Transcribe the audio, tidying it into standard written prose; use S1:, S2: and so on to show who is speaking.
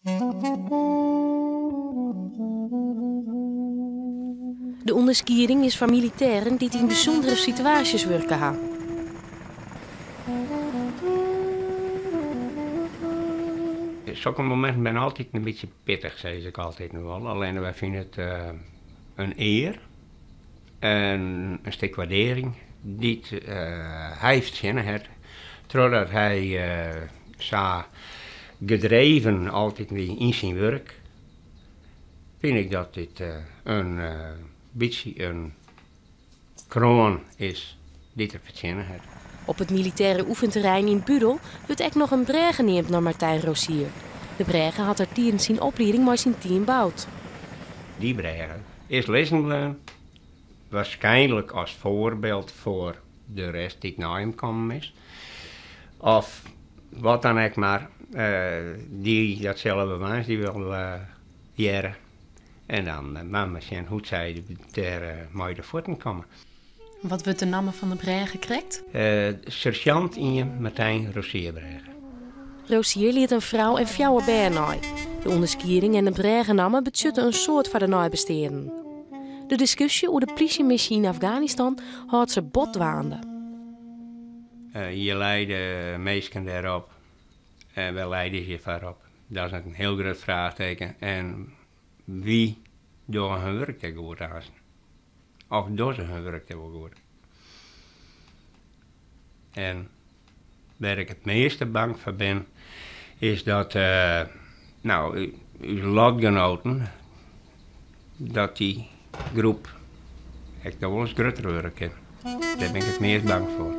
S1: De ûnderskieding is foar militêren dy't yn bysûndere situaasjes wurke ha.
S2: Sokke mominten binne altyd in bytsje pittich, sis ik altyd wol. Allinne wy fine it in ear en in stik waardearring dy't hy fertsjinne hat trochdat hy sa gedreven altyd wie yn syn wurk, fyn ik dat dit in bytsje in kroan is dy't er fertsjinne hat.
S1: Op it militêre oefenterrein yn Budel wurdt ek noch in brêge neamd nei Martijn Rosier. De brêge hat er tidens syn oplieding mei syn team boud.
S2: Dy brêge is lizzen bleaun, waarskynlik as foarbyld foar de rest dy't nei him kommen is. Of wat dan ek mar, dy, dat sille we woansdei wol hearre. En dan moatte we sjen hoe't sy dêr mei de fuotten komme.
S1: Wat wurdt de namme fan de brêge krekt?
S2: Sersjant ien Martijn Rosierbrêge.
S1: Rosier liet in frou en fjouwer bern nei. De ûnderskieding en de brêgenamme betsjutte in soad foar de neibesteanden. De diskusje oer de plysjemissy yn Afganistan hâldt se bot dwaande.
S2: Je leide minsken dêrop en wêr leide se je foar op? Dat is in hiel grut fraachteken. En wie dogge hun wurk dêr goed aanst? Of dogge se hun wurk dêr wol goed? En wêr't ik it measte bang foar bin, is dat no, ús lotgenoaten, dat dy groep ek noch wolris grutter wurde kin. Dêr bin ik it meast bang foar.